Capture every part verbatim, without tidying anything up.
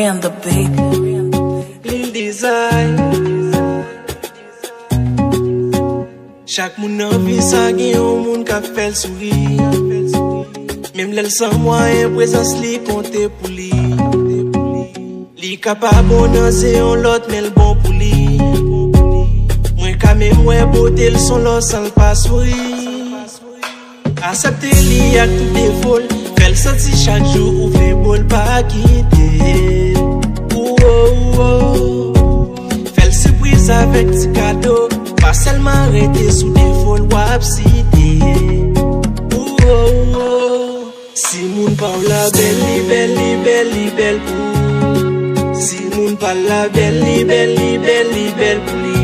And the big Lil Design. Chak moun nan vi sa gen yon moun k ap fè l souri. Menm lè l san mwayen, prezans li konte pou li. Li ka pa bon nan zye yon lòt, men l bon pou li. Mwen ka menm wè bote l, s on lò san l pa souri. Aksepte li ak tout defo l. Fè l santi chak jou ou vle bo l, pa kite l. Ou, o, ou, o. Fè l sipriz avèk ti kado. Pa sèlman rete sou defo l w ap site. Ou, o, ou, o. Si moun pa w la bèl, li bèl, li bèl, li bèl pou ou. Si moun pa l la bèl, li bèl, li bèl, li bèl pou li.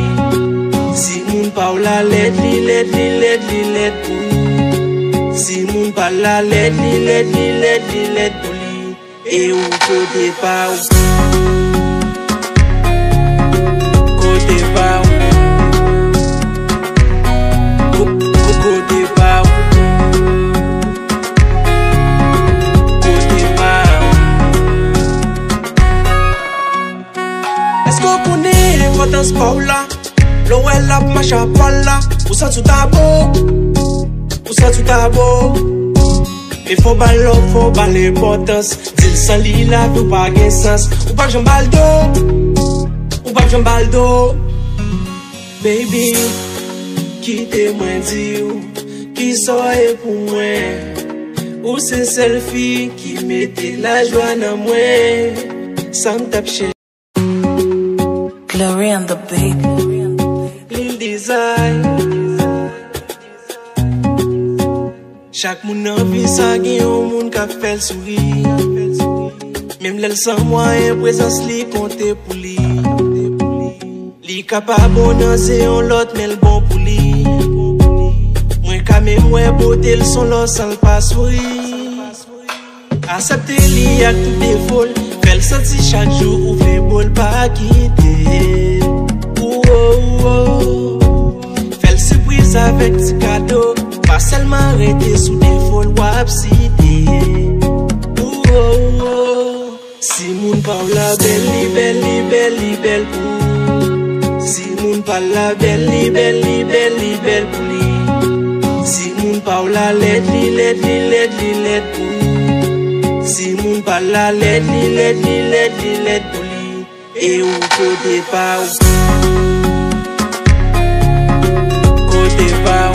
Si moun pa w la lèd, li lèd, li lèd, li lèd pou ou. Si moun pa l la lèd, li lèd, li lèd, li lèd pou li. E ou kote pa w. Kote pa w. Ko-, ko-, kote pa w. Kote pa w. Èske w konnen enpòtans pa w la? Lè w wè l ap mache a pa l la, ou santi w ta bo. Ou santi w ta bo. Men fò w ba l love, fò w ba l enpòtans. Di l san li lavi w pa gen sans. Ou p ap janm ba l do. Ou p ap janm ba l do. Baby, kite mwen di w kisa w ye pou mwen. Ou se sèl fi ki mete lajwa nan mwen. Sa m t ap chèche. Glory on the beat. Lil Design. Chak moun nan vi sa gen yon moun k ap fè l souri. Menm lè l san mwayen, prezans li konte pou li. Li ka pa bon nan zye yon lòt, men l bon pou li. Mwen ka menm wè bote l, s on lò san l pa souri. Aksepte li ak tout defo l. Fè l santi chak jou ou vle bo l, pa kite l. Ou, o, ou, o. Fè l sipriz avèk ti kado. Pa sèlman rete sou defo l w ap site. Ou, o, ou, o. Si moun pa w la bèl, li bèl, li bèl, li bèl pou ou. Si moun pa l la bèl, li bèl, li bèl, li bèl pou li. Si moun pa w la lèd, li lèd, li lèd, li lèd pou ou. Si moun pa l la lèd, li lèd, li lèd, li lèd pou li. E ou kote pa w. Kote pa w.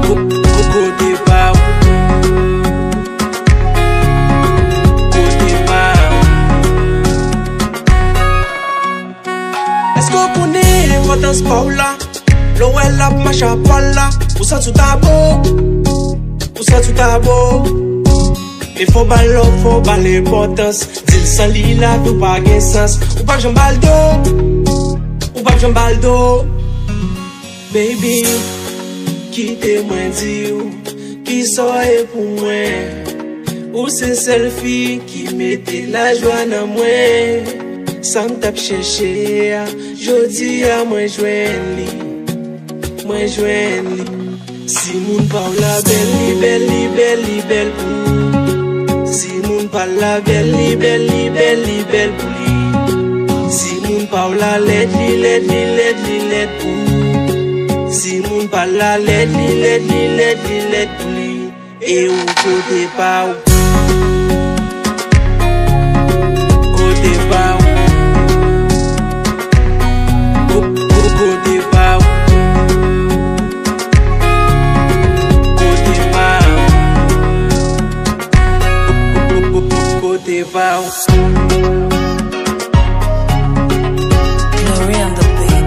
Ko-, ko-, kote pa w. Kote pa w. Èske w konnen enpòtans pa w la? Lè w wè l ap mache a pa l la, ou santi w ta bo. Ou santi w ta bo. Men fò w ba l love, fò w ba l enpòtans. Di l san li lavi w pa gen sans. Ou p ap janm ba l do. Ou p ap janm ba l do. Baby, kite mwen di w kisa w ye pou mwen. Ou se sèl fi ki mete lajwa nan mwen. Sa m t ap chèche a, jodi a mwen jwenn li. Mwen jwenn li. Si moun pa w la bèl, li bèl, li bèl, li bèl pou ou. Si moun pa l la bèl, li bèl, li bèl, li bèl pou li. Si moun pa w la lèd, li lèd, li lèd, li lèd pou ou. Si moun pa l la lèd, li lèd, li lèd, li lèd pou li. E ou kote pa w. Kote pa w. Ko-, ko-, kote pa w. Kote pa w. Ko-, ko-, ko-, kote pa w. Glory on the beat.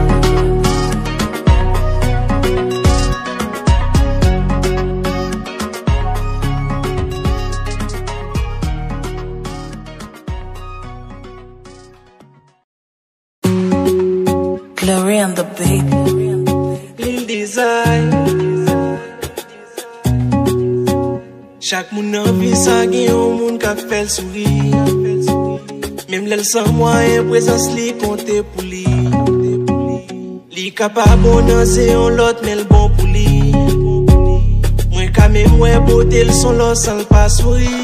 Glory on the beat. Lil Design. Chak moun nan vi sa gen yon moun k ap fè l souri. Menm lè l san mwayen, prezans li konte pou li. Li ka pa bon nan zye yon lòt, men l bon pou li. Mwen ka menm wè bote l s on lò san l pa souri.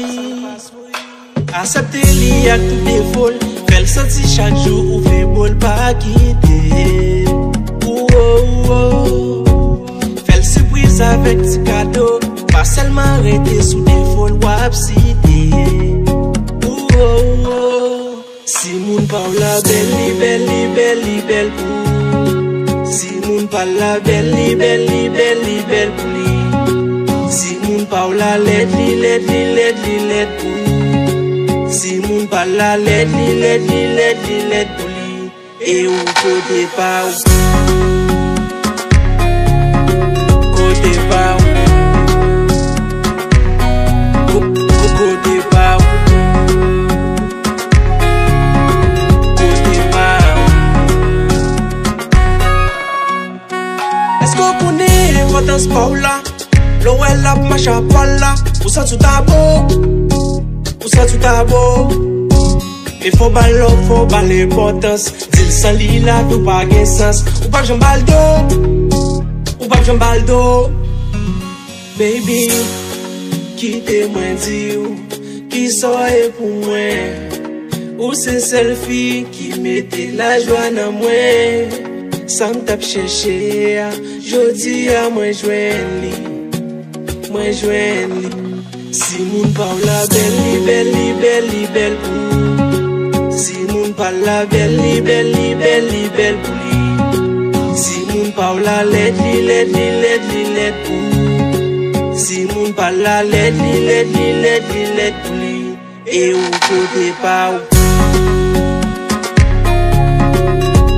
Aksepte li ak tout defo l, fè l santi chak jou ou vle bo l pa kite. Ou, ou, ou, ou. Fè l sipriz avèk ti kado, pa sèlman rete sou defo l w ap site. Ou, ou, ou, ou. Si moun pa w la bèl, li bèl, li bèl, li bèl pou ou. Si moun pa l la bèl, li bèl, li bèl, li bèl pou li. Si moun pa w la lèd, li lèd, li lèd, li lèd pou ou. Si moun pa l la lèd, li lèd, li lèd, li lèd pou li. E ou kote pa w. Kote pa w. Ko-, ko-, kote pa w. Kote pa w. Èske w konnen enpòtans pa w la? Lè w wè l ap mache a pwa l la, ou santi w ta bo. Ou santi w ta bo. E fò w ba l love, fò w ba l enpòtans. Di l san li lavi w pa gen sans. Ou p ap janm ba l do. Ou p ap janm ba l do. Baby, kite mwen di w kisa w ye pou mwen. Ou se sèl fi ki mete lajwa nan mwen. Sa m t ap chèche a, jodi a mwen jwenn li. Mwen jwenn li. Si moun pa w la bèl, li bèl, li bèl, li bèl pou ou. Si moun pa l la bèl, li bèl, li bèl, li bèl pou li. Si moun pa w la lèd, li lèd, li lèd, li lèd pou ou. Si moun pa l la lèd, li lèd, li lèd, li lèd pou li. E ou kote pa w.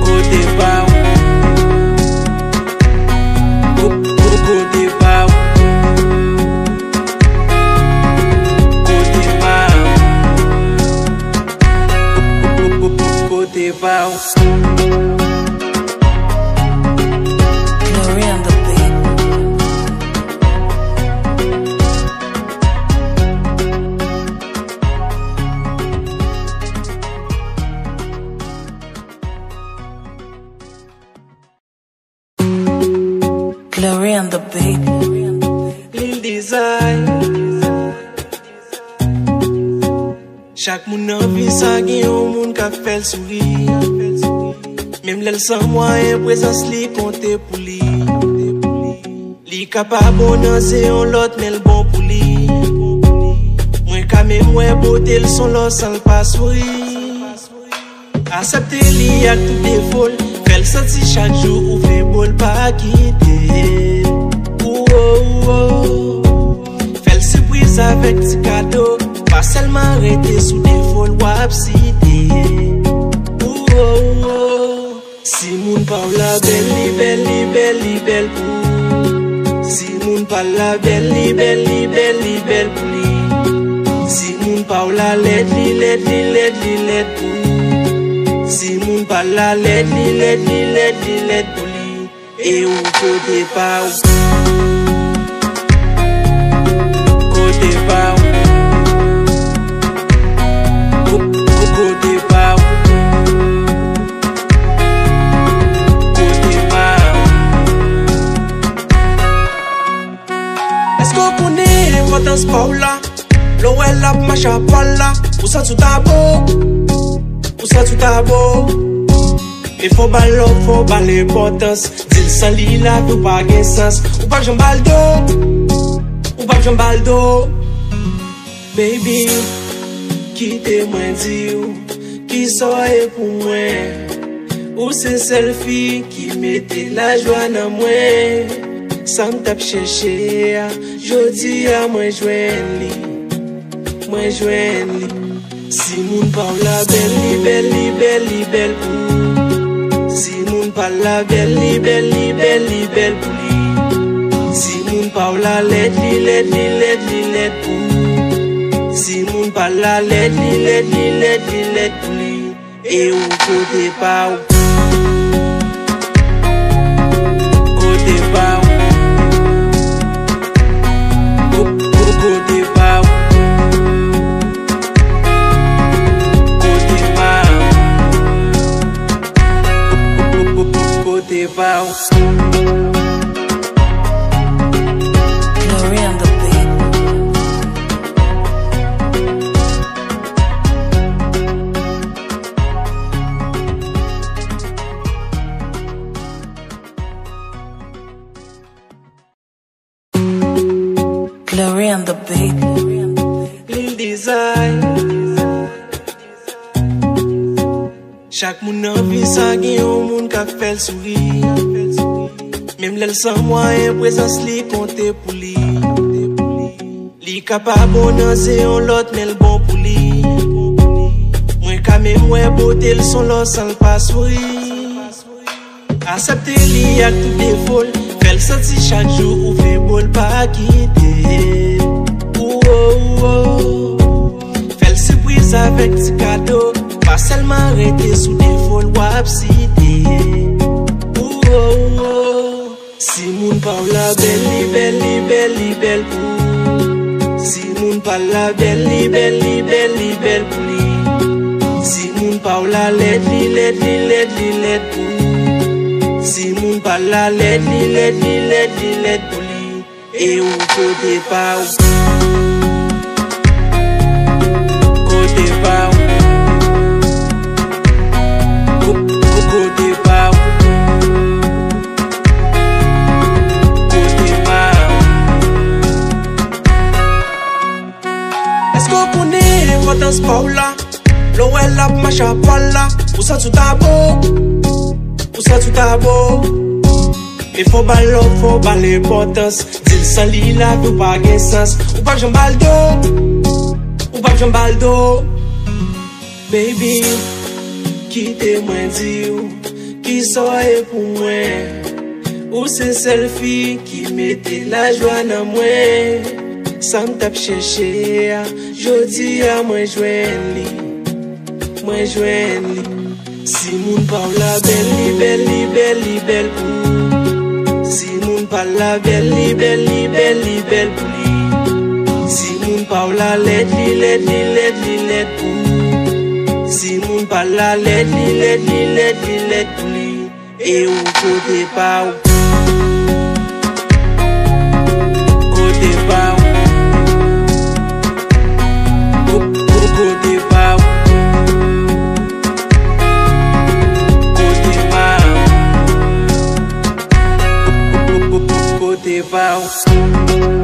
Kote pa w. Ko-, ko-, kote pa w. Kote pa w. Ko-, ko-, ko-, kote pa w. Glory on the beat. Glory on the beat. Lil Design. Chak moun nan vi sa gen yon moun k ap fè l souri. Menm lè l san mwayen, prezans li konte pou li. Li ka pa bon nan zye yon lòt, men l bon pou li. Mwen ka menm wè bote l s on lò san l pa souri. Aksepte li ak tout defo l, fè l santi chak jou ou vle bo l pa kite. Ou, ou, ou, ou. Fè l sipriz avèk ti kado, pa sèlman rete sou defo l w ap site. Ou, ou, ou, ou. Si moun pa w la bèl, li bèl, li bèl, li bèl pou ou. Si moun pa l la bèl, li bèl, li bèl, li bèl pou li. Si moun pa w la lèd, li lèd, li lèd, li lèd pou ou. Si moun pa l la lèd, li lèd, li lèd, li lèd pou li. E ou kote pa w. Kote pa w. Ko-, ko-, kote pa w. Kote pa w. Èske w konnen enpòtans pa w la? Lè w wè l ap mache a pwa l la, ou santi w ta bo. Ou santi w ta bo. E fò w ba l love, fò w ba l enpòtans. Di l san li lavi w pa gen sans. Ou p ap janm ba l do. Ou p ap janm ba l do. Baby, kite mwen di w kisa w ye pou mwen. Ou se sèl fi ki mete lajwa nan mwen. Sa m t ap chèche a, jodi a mwen jwenn li. Mwen jwenn li. Si moun pa w la bèl, li bèl, li bèl, li bèl pou ou. Si moun pa l la bèl, li bèl, li bèl, li bèl pou li. Si moun pa w la lèd, li lèd, li lèd, li lèd pou ou. Si moun pa l la lèd, li lèd, li lèd, li lèd pou li. E ou kote pa w. Kote pa w. Ko-, ko-, kote pa w. Kote pa w. Ko-, ko-, ko-, kote pa w. Glory on the beat. Larry on the beat. Lil Dezay. Chak moun nan vi sa gen yon moun k ap fè l souri. Menm lè l san mwayen, prezans li konte pou li. Li ka pa bon nan zye yon lòt, men l bon pou li. Mwen ka menm wè bote l s on lò san l pa souri. Aksepte li ak tout defo l, fè l santi chak jou ou vle bo l pa kite. Ou, ou, ou. Fè l sipriz avèk ti kado, pa sèlman rete sou defo l w ap site. Ou, ou, ou. Si moun pa w la bèl, li bèl, li bèl, li bèl pou ou. Si moun pa l la bèl, li bèl, li bèl, li bèl pou li. Si moun pa w la lèd, li lèd, li lèd, li lèd pou ou. Si moun pa l la lèd, li lèd, li lèd, li lèd pou li. E ou kote pa w. Kote pa w. Ko-, ko-, kote pa w. Kote pa w. Èske w konnen enpòtans pa w la? Lè w wè l ap mache a pwa l la, ou santi w ta bo. Ou santi w ta bo. Men fò w ba l love, fò w ba l enpòtans. Di l san li lavi w pa gen sans. Ou p ap janm ba l do. Ou p ap janm ba l do. Baby, kite mwen di w kisa w ye pou mwen. Ou se sèl fi ki mete lajwa nan mwen. Sa m t ap chèche a, jodi a mwen jwenn li. Mwen jwenn li. Si moun pa w la bèl, li bèl, li bèl, li bèl pou ou. Si moun pa l la bèl, li bèl, li bèl, li bèl pou li. Si moun pa w la lèd, li lèd, li lèd, li lèd pou ou. Si moun pa l la lèd, li lèd, li lèd, li lèd pou li. E ou kote pa w. Kote pa w. Ko-, ko-, kote pa w. Kote pa w. Ko-, ko-, ko-, kote pa w.